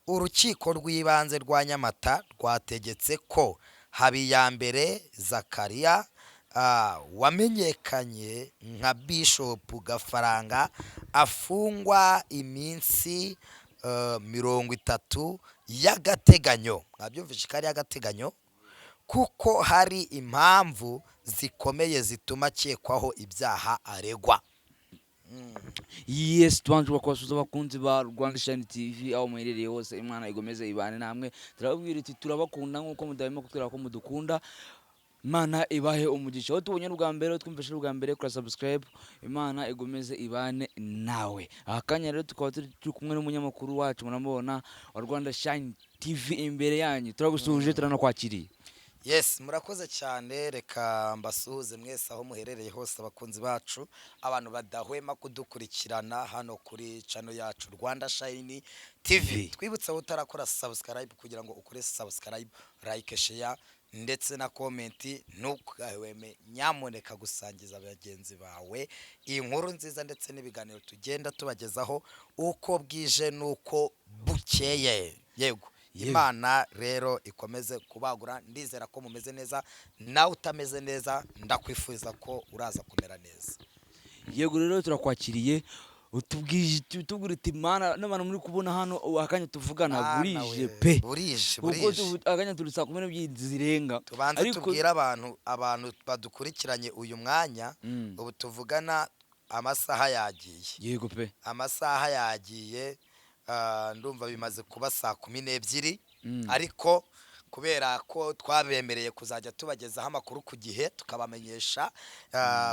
Urukiko rw'ibanze rwa Nyamata rwategetse ko Habiyambere Zakariya wamenyekanye nka Bishop Gafaranga afungwa iminsi 30 y'agateganyo. Mwabyumvise ko ari y'agateganyo, kuko hari impamvu zikomeye zituma akekwaho ibyaha aregwa. Yes, tubanje kubasuhuza, abakunzi ba Rwanda Shine TV, aho muherereye hose. Imana igomeze ibane namwe. Turababwira iti turabakunda nk'uko mudahwema kutwereka ko mudukunda. Imana ibahe umugisha. Aho tubonye ubwa mbere, twumvise ubwa mbere, kora subscribe. Imana igomeze ibane nawe. Aka kanya rero tukaba turi kumwe n'umunyamakuru wacu, muramubona, wa Rwanda Shine TV imbere yanyu. Turagusuhuje, turanakwakiriye. Yes, murakoze cyane. Reka mbasuhuze mwese aho muherereye hose, abakunzi bacu, abantu badahwema kudukurikirana hano kuri channel yacu Rwanda Shine TV. TV. Twibutse aho utarakora subscribe kugira ngo ukore subscribe, like, share ndetse na comment. Ntukahweme nyamuneka gusangiza bagenzi bawe iyi nkuru nziza ndetse n'ibiganiro tugenda tubagezaho uko bwije n'uko bukeye. Yego. Yewe. Imana rero ikomeze kubagura. Ndizera ko mumeze neza. Nawe utameze neza, ndakwifuriza ko uraza kumera neza. Yego, rero turakwakiriye. Utubwije, tubwira uti Mana n'abantu muri kubona hano akanya tuvugana Mana burije we, pe. Burije. Kuko Burije. Akanya turi saa 12 zirenga. Tubanze Ariko tubwire abantu badukurikiranye uyu mwanya, ubu tuvugana amasaha yagiye. Yego pe. Amasaha yagiye, ndumva bimaze kuba saa 12. Ariko kubera ko twabemereye kuzajya tubagezaho amakuru ku gihe, tukabamenyesha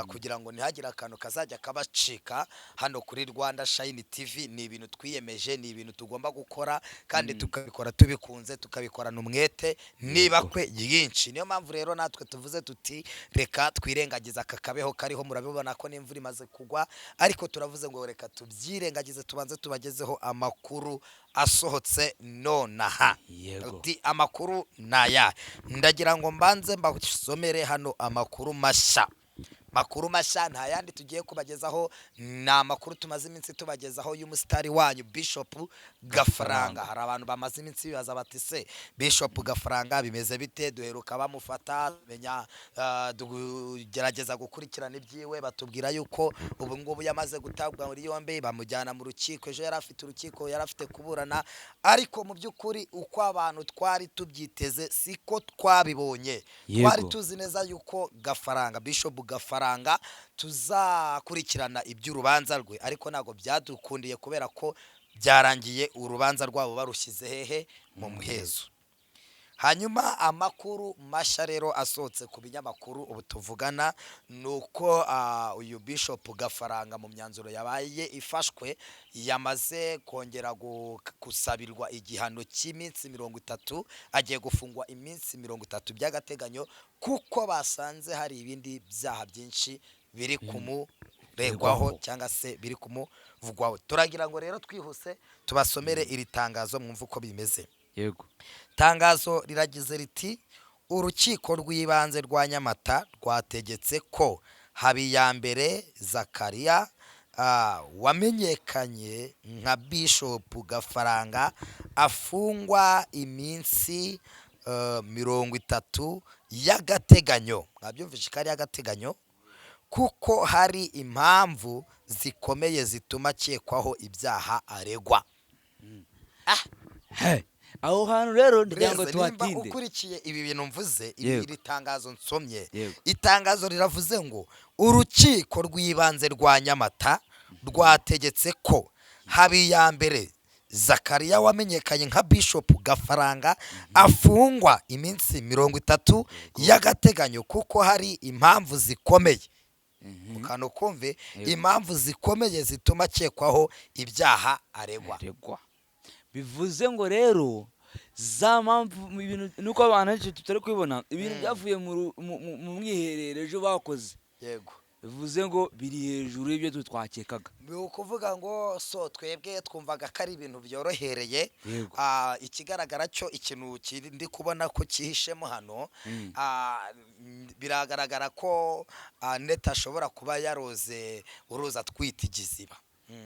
kugira ngo ntihagire akantu kazajya kabacika hano kuri Rwanda Shine TV, ni ibintu twiyemeje, ni ibintu tugomba gukora kandi tukabikora tubikunze, tukabikorana umwete n'ibakwe ryinshi. Niyo mpamvu rero natwe tuvuze tuti reka twirengagize aka kabeho kariho. Murabibona ko n'imvura imaze kugwa, ariko turavuze ngo reka tubyirengagize, tubanze tubagezeho amakuru asohotse nonaha. Uti amakuru ni aya? Ndagira ngo mbanze mbasomere hano amakuru mashya. Makuru mashya nta yandi tugiye kubagezaho, ni amakuru tumaze iminsi tubagezaho y'umusitari wanyu Bishop Gafaranga. Hari abantu bamaze iminsi bibaza bati: "Se Bishop Gafaranga bimeze bite?" Duheruka bamufata, menya tugerageza gukurikirana ibyiwe, batubwira yuko ubu ngubu yamaze gutabwa muri yombi, bamujyana mu rukiko. Ejo yari afite urukiko, yari afite kuburana, ariko mu by'ukuri uko abantu twari tubyiteze siko twabibonye. Twari tuzi neza yuko Gafaranga, Bishop Gafaranga, tuzakurikirana iby'urubanza rwe, ariko ntabwo byadukundiye kubera ko byarangiye urubanza rwabo barushyize hehe? Mu muhezo. Hanyuma amakuru mashya rero asohotse ku binyamakuru ubu tuvugana ni uko uyu Bishop Gafaranga, mu myanzuro yabaye ifashwe, yamaze kongera gusabirwa igihano cy'iminsi 30. Agiye gufungwa iminsi 30 by'agateganyo, kuko basanze hari ibindi byaha byinshi biri kumuregwaho Regwaho. cyangwa se biri kumuvugwaho. Turagira ngo rero twihuse tubasomere iri tangazo, mwumve uko bimeze. Tangazo riragize riti: "Urukiko rw'ibanze rwa Nyamata rwategetse ko Habiyambere Zakariya wamenyekanye nka Bishop Gafaranga afungwa iminsi 30 y'agateganyo." Mwabyumvise ko ari y'agateganyo, kuko hari impamvu zikomeye zituma akekwaho ibyaha aregwa. He, aho hantu rero ndagira ngo Bureze, nimba tuhatinde. ukurikiye ibi bintu mvuze, ibi iri tangazo nsomye, itangazo riravuze ngo urukiko rw'ibanze rwa Nyamata rwategetse ko Habiyambere Zakariya wamenyekanye nka Bishop Gafaranga afungwa iminsi 30 y'agateganyo, kuko hari impamvu zikomeye, kantu kumve, impamvu zikomeye zituma akekwaho ibyaha aregwa. Aregwa. Bivuze ngo rero za mpamvu mu ibintu nuko abantu benshi tutari kubibona, ibintu byavuye mu mwiherero ejo bakoze, bivuze ngo biri hejuru y'ibyo twakekaga. Ni ukuvuga ngo so twebwe twumvaga ko ari ibintu byorohereye. Ikigaragara cyo, ikintu kiri ndi kubona ko cyihishemo hano, biragaragara ko Neta ashobora kuba yaroze uruzi atwite igiziba.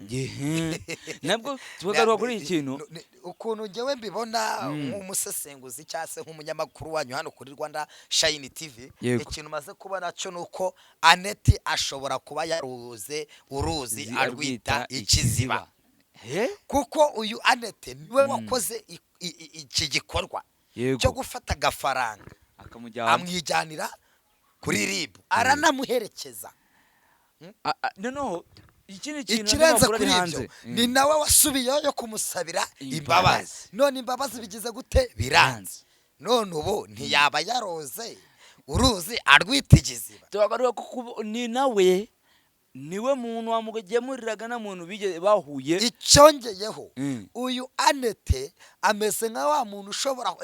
Ngehe. Nabwo tukagaruka kuri iki kintu. Ukuntu ngewe mbibona nk'umusesenguzi cyangwa se nk'umunyamakuru wanyu hano kuri Rwanda Shine TV, ikintu maze kubona cyo ni uko Aneti ashobora kuba yaruze uruzi arwita ikiziba. He? Kuko uyu Anete niwe wakoze iki gikorwa cyo gufata agafaranga akamujyana, amwijyanira kuri RIB, aranamuherekeza. Noneho ikindi kintu, andi Ikirenze makuru ari kuri ibyo, hanze. ni nawe wasubiyeyo kumusabira Imbabazi. imbabazi. None imbabazi bigize gute? Biranze. None ubu ntiyaba yaroze uruzi arwita ikiziba? Turagaruka ko ni nawe, niwe muntu wamugemuriraga na muntu bigeze bahuye. Icyongeyeho, uyu Anete ameze nka wa muntu ushobora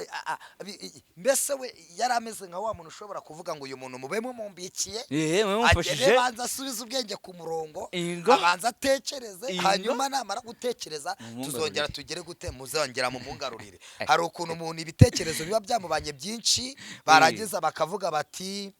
mbese we yari ameze nka wa muntu ushobora kuvuga ngo uyu muntu mube mumumbikiye, Ehe, mumufashije. agere banza asubize ubwenge ku murongo, Ingo. abanza atekereze, Ingo. hanyuma namara gutekereza Mumungarurire. tuzongera tugere gute, muzongera mumungarurire. Hari ukuntu umuntu ibitekerezo biba byamubanye byinshi, barangiza bakavuga bati: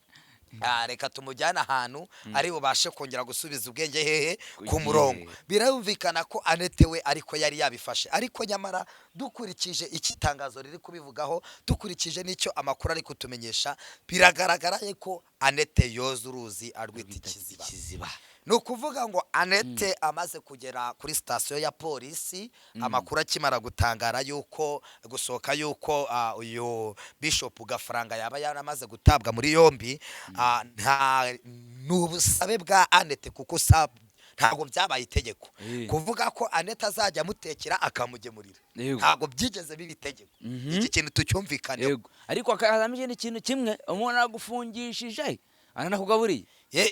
"Ah, reka tumujyane ahantu ari bubashe kongera gusubiza ubwenge hehe? Ku Ku murongo." gihe. Birumvikana ko Anete we ariko yari yabifashe, ariko nyamara dukurikije iki tangazo riri kubivugaho, dukurikije n'icyo amakuru ari kutumenyesha, biragaragara ko Anete yoza uruzi arwita ikiziba. Ikiziba. Ni ukuvuga ngo Anete amaze kugera kuri sitasiyo ya polisi, amakuru akimara gutangara yuko gusohoka yuko uyu Bishop Gafaranga yaba yaramaze gutabwa muri yombi, nta ni ubusabe bwa Anete, kuko ntabwo byabaye itegeko kuvuga ko Anete azajya amutekera akamugemurira. Ntabwo byigeze biba itegeko. Iki kintu tucyumvikaneho. Yego, ariko hakazamo ikindi kintu kimwe: umuntu agufungishije aranakugaburiye.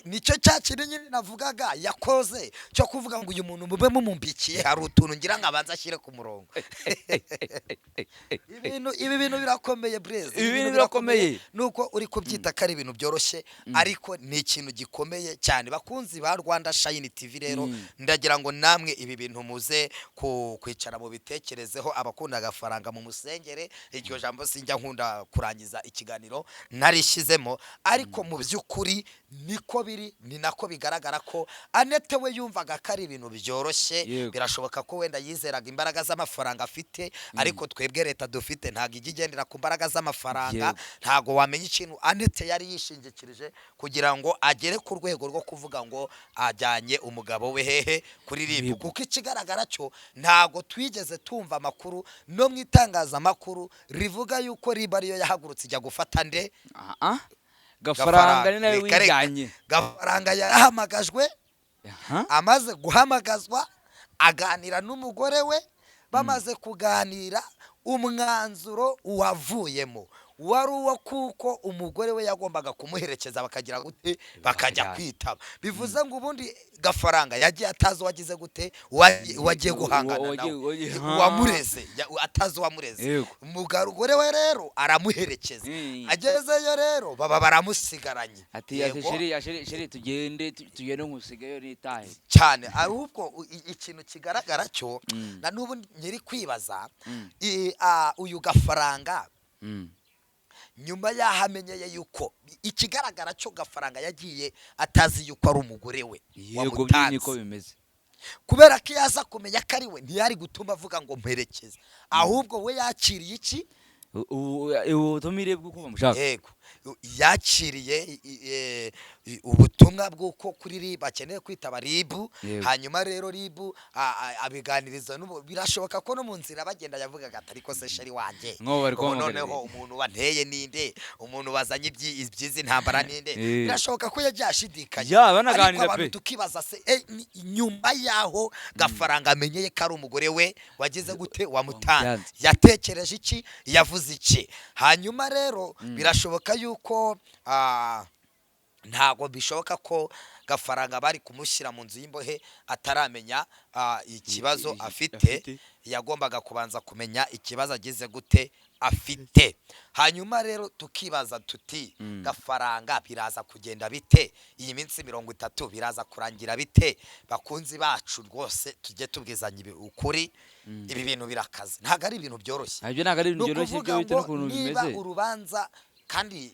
Nicyo cya kintu nyine navugaga yakoze cyo kuvuga ngo uyu muntu mube mumumbikiye, hari utuntu ngira ngo abanze ashyire ku murongo. Ibi bintu birakomeye, Blaise. Ibi bintu birakomeye. Nuko uri kubyita ko ari ibintu byoroshye, ariko ni ikintu gikomeye cyane. Bakunzi ba Rwanda Shine TV rero, ndagira ngo namwe ibi bintu muze kwicara mu bitekerezeho. Abakunda agafaranga mu musengere. Iryo jambo sinjya nkunda kurangiza ikiganiro narishyizemo, ariko mu by'ukuri niko biri, ni nako bigaragara ko Anete we yumvaga ko ari ibintu byoroshye. Birashoboka ko wenda yizeraga imbaraga z'amafaranga afite, ariko twebwe leta dufite ntabwo ijya igendera ku mbaraga z'amafaranga. Ntabwo wamenya ikintu Anete yari yishingikirije kugira ngo agere ku rwego rwo kuvuga ngo ajyanye umugabo we hehe? Kuri RIB. RIB. Kuko ikigaragara cyo, ntabwo twigeze tumva amakuru no mu itangazamakuru rivuga yuko RIB ariyo yahagurutse ijya gufata nde? Ah, Gafaranga ni nawe Reka, reka. wijyanye. Gafaranga yarahamagajwe. Amaze guhamagazwa aganira n'umugore we. Bamaze kuganira, umwanzuro wavuyemo wari uwo kuko umugore we yagombaga kumuherekeza, bakagira gute? Bakajya Bakajyana. kwitaba. Bivuze ngo ubundi Gafaranga yagiye atazi uwagize gute, uwagiye guhangana nawe, uwamureze, atazi uwamureze. Umugore we rero aramuherekeza. Agezeyo rero baba baramusigaranye. Ati ati: Yego. "Chéri ya chéri, chéri, tugende, tugende nkusigayo nitahe." Cyane. Ahubwo ikintu kigaragara cyo, na n'ubu nyiri kwibaza, uyu Gafaranga nyuma y'aho amenyeye yuko, ikigaragara cyo Gafaranga yagiye atazi yuko ari umugore we Yego, byo niko wamutanze, bimeze. kubera ko iyo aza kumenya ko ari we, ntiyari gutuma avuga ngo mperekeze. Ahubwo we yakiriye iki? Ubutumire bw'uko bamushaka. Yego, yakiriye ubutumwa bw'uko kuri RIB akeneye kwitaba RIB. Hanyuma rero RIB abiganiriza n'ubu. Birashoboka ko no mu nzira bagenda yavugaga ati: "Ariko se chéri wanjye, Nk'ubu bari ubu kuhamagara noneho umuntu wanteye ninde? Umuntu wazanye iby'izi ntambara ninde?" Birashoboka ko yagiye ashidikanya. Ya, banaganira Ariko abantu pe. tukibaza se, nyuma y'aho Gafaranga amenyeye ko ari umugore we wagize gute? Wamutanze, Wamutanze. yatekereje iki? Yavuze iki? Hanyuma rero birashoboka yuko ntabwo bishoboka ko Gafaranga bari kumushyira mu nzu y'imbohe ataramenya ikibazo afite. Afite. Yagombaga kubanza kumenya ikibazo agize gute? Afite. Hanyuma rero tukibaza tuti: Gafaranga biraza kugenda bite? Iyi minsi 30 biraza kurangira bite? Bakunzi bacu, rwose tujye tubwizanya ukuri, ibi bintu birakaze, ntabwo ari ibintu byoroshye. Ibyo ntabwo ari ibintu Ni byoroshye, ukuvuga ibyo bitewe ngo n'ukuntu niba bimeze. urubanza, kandi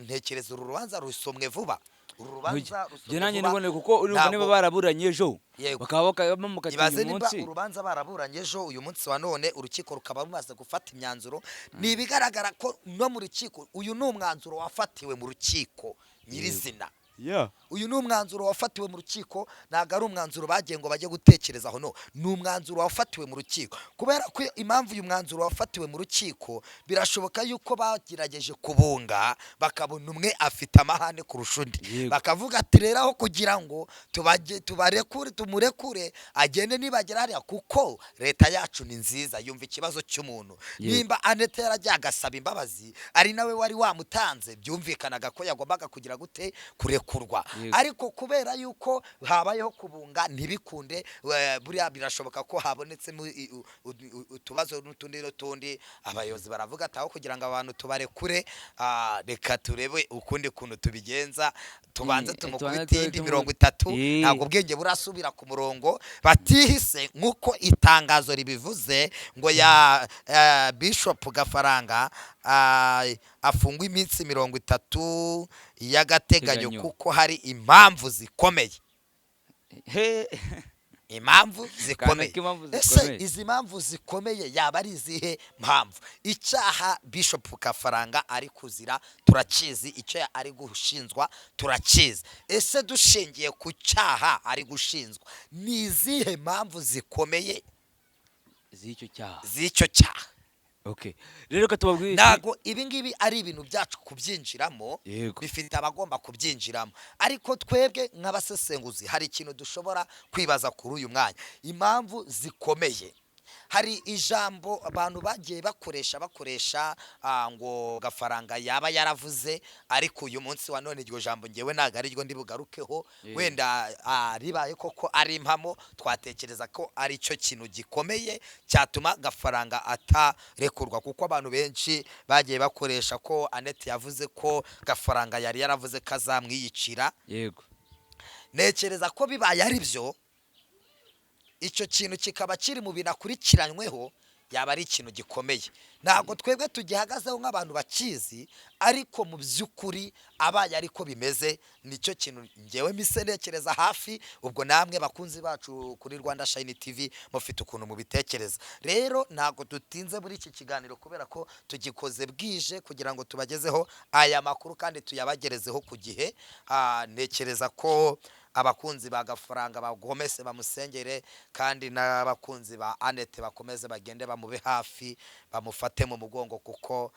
ntekereza uru rubanza rusomwe vuba. Uru rubanza rusomwe Njye nanjye vuba, nibone, kuko urumva niba baraburanye ejo, Yego. bakaba bamukatiye Ibaze uyu niba munsi. urubanza baraburanye ejo, uyu munsi wa none urukiko rukaba rumaze gufata imyanzuro. Ni ibigaragara ko no mu rukiko, uyu ni umwanzuro wafatiwe mu rukiko nyirizina. Uyu ni umwanzuro wafatiwe mu rukiko, ntabwo ari umwanzuro bagiye ngo bajye gutekerezaho. No, ni umwanzuro wafatiwe mu rukiko. Kubera ko impamvu uyu mwanzuro wafatiwe mu rukiko, birashoboka yuko bagerageje kubunga, bakabona umwe afite amahane kurusha undi. Bakavuga ati: "Rero aho kugira ngo tubarekure, tumurekure agende, nibagera hariya," kuko leta yacu ni nziza, yumva ikibazo cy'umuntu. Nimba Anete yaragiye agasaba imbabazi, ari nawe wari wamutanze, byumvikanaga ko yagombaga kugira gute? Kurekurwa. Ariko kubera yuko habayeho kubunga ntibikunde, buriya birashoboka ko habonetsemo utubazo n'utundi n'utundi. Abayobozi baravuga ati: "Aho kugira ngo abantu tubarekure, reka turebe ukundi kuntu tubigenza, tubanze tumukubite tubanze iyindi 30." Ntabwo ubwenge burasubira ku murongo. Batihise nk'uko itangazo ribivuze ngo ya Bishop Gafaranga afungwa iminsi 30 y'agateganyo Teganyo. kuko hari impamvu zikomeye. He. Impamvu zikomeye. Kanaka impamvu Ese zikomeye. izi mpamvu zikomeye yaba ari izihe mpamvu? Icyaha Bishop Gafaranga ari kuzira turakizi, icyo ari gushinzwa turakizi. Ese dushingiye ku cyaha ari gushinzwa, ni izihe mpamvu zikomeye z'icyo cyaha? Z'icyo cyaha. Okay, rero reka tubabwire Ntabwo ibi ngibi ari ibintu byacu kubyinjiramo. Bifite abagomba kubyinjiramo, ariko twebwe nk'abasesenguzi hari ikintu dushobora kwibaza kuri uyu mwanya. Impamvu zikomeye, hari ijambo abantu bagiye bakoresha ngo Gafaranga yaba yaravuze, ariko uyu munsi wa none iryo jambo ngewe ntabwo ariryo ndi bugarukeho. Wenda ribaye koko ari impamo, twatekereza ko ari cyo kintu gikomeye cyatuma Gafaranga atarekurwa, kuko abantu benshi bagiye bakoresha ko Annette yavuze ko Gafaranga yari yaravuze ko azamwiyicira. Ntekereza ko bibaye ari byo, icyo kintu kikaba kiri mu bintu akurikiranyweho, yaba ari ikintu gikomeye. Ntabwo twebwe tugihagazeho nk'abantu bakizi, ariko mu by'ukuri abaye ariko bimeze, nicyo kintu ngewe mise ntekereza hafi. Ubwo namwe bakunzi bacu kuri Rwanda Shine TV mufite ukuntu mubitekereza. Rero ntabwo dutinze muri iki kiganiro, kubera ko tugikoze bwije kugira ngo tubagezeho aya makuru kandi tuyabagerezeho ku gihe. Ntekereza ko abakunzi ba Gafaranga bagomese bamusengere, kandi n'abakunzi ba Annette bakomeze bagende bamube hafi, bamufate mu mugongo, kuko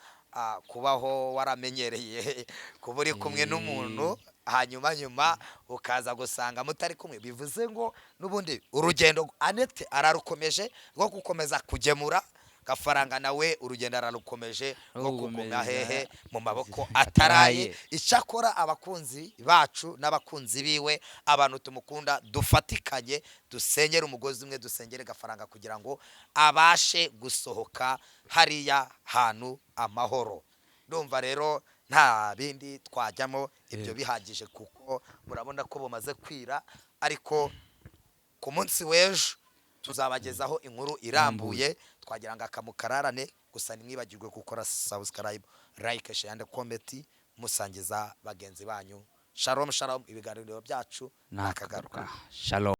kubaho waramenyereye kuba uri kumwe n'umuntu, hanyuma nyuma ukaza gusanga mutari kumwe, bivuze ngo n'ubundi urugendo Annette ararukomeje rwo gukomeza kugemura, Gafaranga nawe urugendo ararukomeje rwo Rwo kuguma gukomeza hehe? Mu maboko ataraye. ataraye. Icyakora abakunzi bacu n'abakunzi biwe, abantu tumukunda, dufatikanye dusenyere umugozi umwe, dusengere Gafaranga kugira ngo abashe gusohoka hariya hantu amahoro. Ndumva rero nta bindi twajyamo, ibyo bihagije, kuko murabona ko bumaze kwira. Ariko ku munsi w'ejo tuzabagezaho inkuru irambuye. Twagira ngo akamukararane gusa. Ntimwibagirwe gukora subscribe, like, share and comment, musangiza bagenzi banyu. Shalom shalom, ibiganiro byacu nakagaruka. Shalom.